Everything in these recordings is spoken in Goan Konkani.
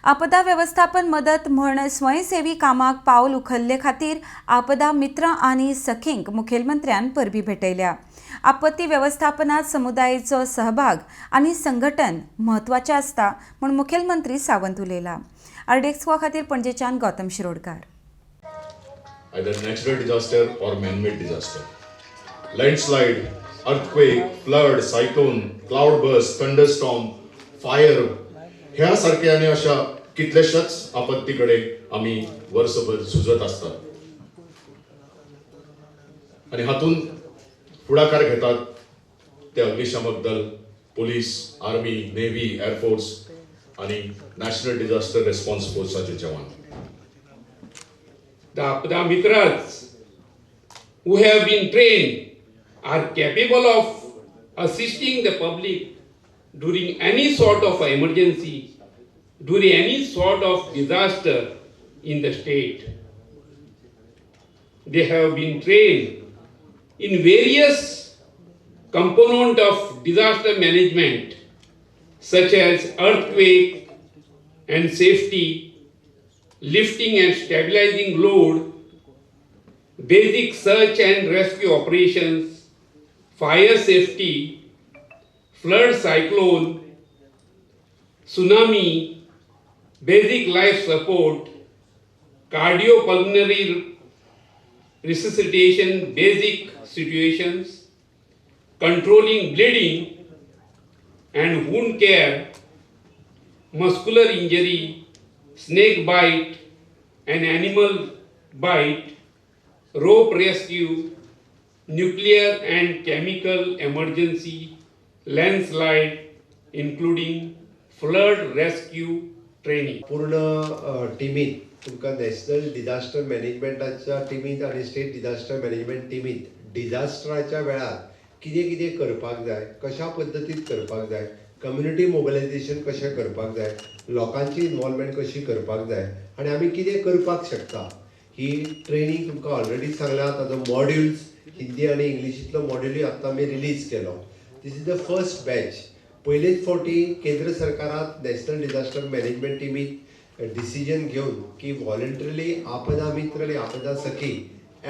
आपदा वेवस्थापन मदत म्हण स्वयंसेवी कामाक पावल उखल्ले खातीर आपदा मित्र आनी सखींक मुखेलमंत्र्यान परबी भेटयल्या. आपत्ती वेवस्थापनात समुदायेचो सहभाग आनी संघटन म्हत्वाचें आसता म्हूण मुखेलमंत्री सावंत उलयला. आरडीएक्स खातीर पणजेच्यान Gautam Shirodkar. Either natural disaster or man-made disaster. Landslide, earthquake, flood, cyclone, cloud burst, thunderstorm, fire ह्या सारख्या आनी अशा कितल्याशाच आपत्ती कडेन आमी वर्सभर झुजत आसतात आनी हातूंत फुडाकार घेतात ते अग्निशामक दल, police, army, navy, air force आनी नॅशनल डिझास्टर रिस्पॉन्स फोर्साचे जवान. The Aapda Mitras who have been trained are capable of assisting the public during any sort of emergency, during any sort of disaster in the state. They have been trained in various component of disaster management, such as earthquake and safety, lifting and stabilizing load, basic search and rescue operations, fire safety, flood, cyclone, tsunami, basic life support, cardiopulmonary resuscitation, basic situations, controlling bleeding and wound care, muscular injury, snake bite and animal bite, rope rescue, nuclear and chemical emergency, landslide, including flood rescue training. पूर्ण टिमीत तुमकां नॅशनल डिझास्टर मॅनेजमेंटाच्या टिमीत आनी स्टेट डिझास्टर मॅनेजमेंट टिमीत डिझास्टराच्या वेळार कितें कितें करपाक जाय, कशा पद्दतीन करपाक जाय, कम्युनिटी मोबिलायझेशन कशें करपाक जाय, लोकांची इनवॉल्वमेंट कशी करपाक जाय आनी आमी कितें करपाक शकता, ही ट्रेनींग तुमकां ऑलरेडी सांगला. ताजो मॉड्युल्स हिंदी आनी इंग्लिशींतलो मॉड्युलूय आत्तां आमी रिलीज केलो. This is the first batch. पयलेच फावटी केंद्र सरकारात नॅशनल डिझास्टर मॅनेजमेंट टिमीत डिसिजन घेवन की व्हॉलंटरली आपदा मित्र आनी आपदा सखी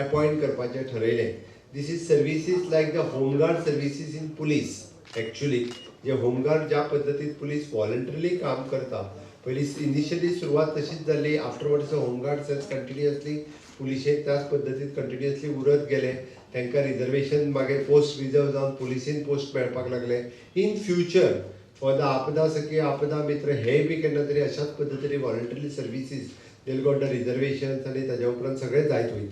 अपॉयंट करपाचें ठरयलें. This is services like the home guard services in police. Actually J home guard ज्या पद्दतीन पुलीस व्हॉलंटरली काम करता, पयलीं इनिशियली सुरवात तशीच जाल्ली. आफ्टरवर्ड्स होमगार्ड्स कंटिन्युअसली पुलिशेक त्याच पद्दतीन कंटिन्युअसली उरत गेले. तांकां रिजर्वेशन मागीर पोस्ट रिजर्व जावन पुलिसीन पोस्ट मेळपाक लागले. इन फ्युचर फॉर the आपदा सखी, आपदा मित्र हे बी केन्ना तरी अशाच पद्दतीन voluntary services, they'll got the reservations आनी ताज्या उपरांत सगळें जायत वयतलें.